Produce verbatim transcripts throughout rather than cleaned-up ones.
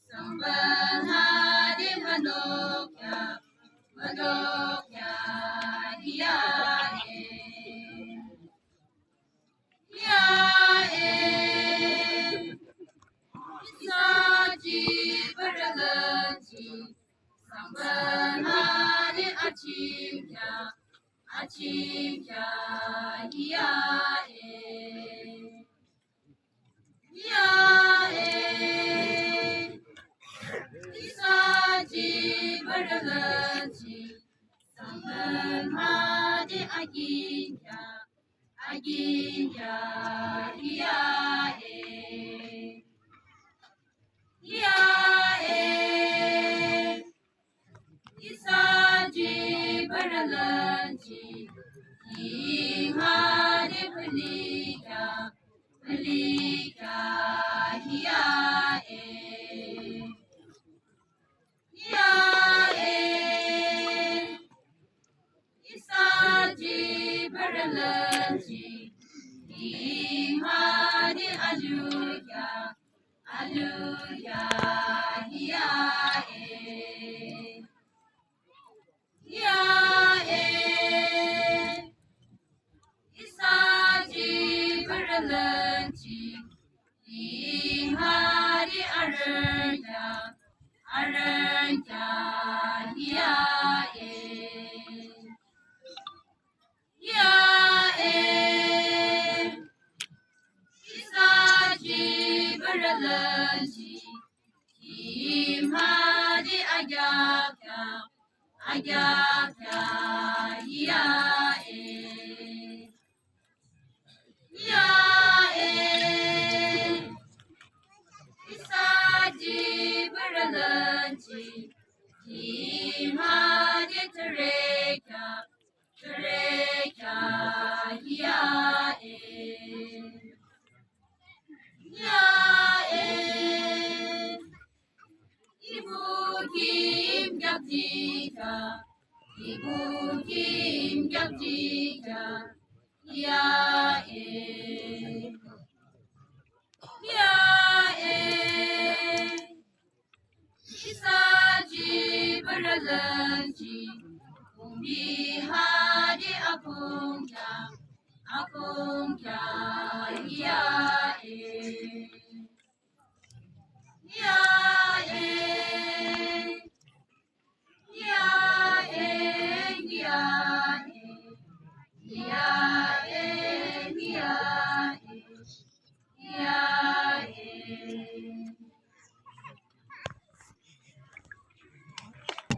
Sangphur hade mano kheak, mano kheak ya e. Ya e. Isa jipürü lün jih, sangphur hade achim kheak, achim kheak ya e. Ya e, isa jipürü lün jih, sangphur hade akin kheak, akin kheak ya e. Ya e, isa jipürü lün jih, king hade pali kheak, pali kheak ya e. Ya e, isa jipürü lün jih, king hade alu kheak, alu kheak ya e. Ya e, isa jipürü lün jih, king hade arü kheak, arü kheak ya e. Ya e, isa jipürü lün jih, kim hade akheak kheak, akheak kheak ya e. Ya e, isa jipürü lün jih, kim hade thüre kheak, thüre kheak ya e. Ya e, ibu kim kheak jikheak, ibu kim kheak jikheak ya e. Ya e, isa jipürü lün jih, kumbi hade akung kheak, akung kheak ya e. Ya e, ya e, ya e, ya e, ya e, ya e.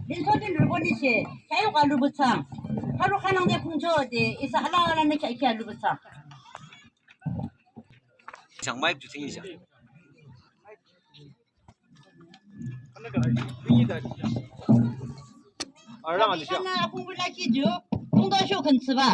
Binso din rübo ni she, kheak alubetsang. Haru khanangde pungcho de, isa alala ne kheak kheak alubetsang. Chang mic ju thsungkheak. Arang ali siya. Ana akung bula ki ju, kung do shu khen tsiba.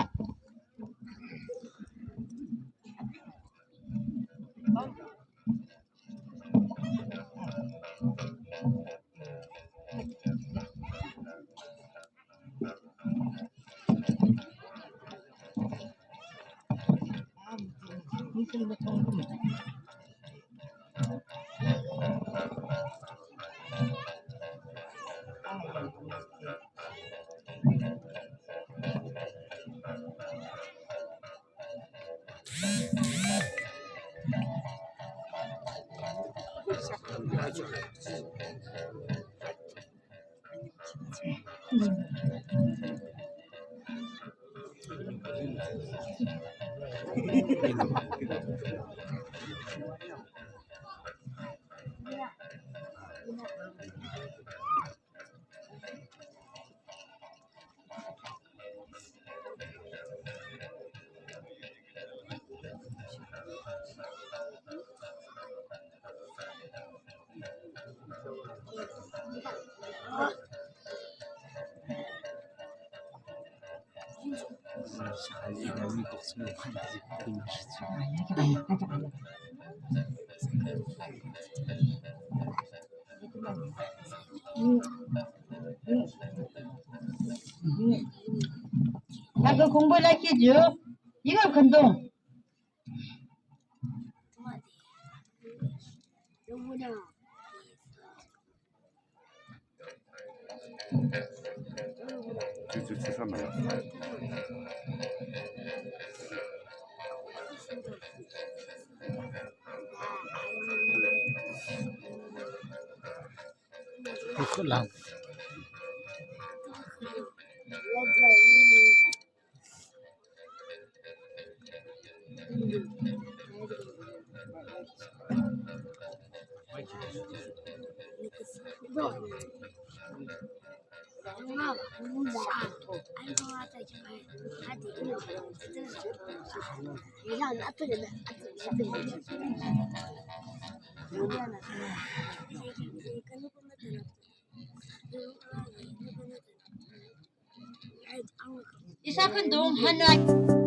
Nangkü kungbo lakhi ju, yinga khandong. Isa khündung hanü.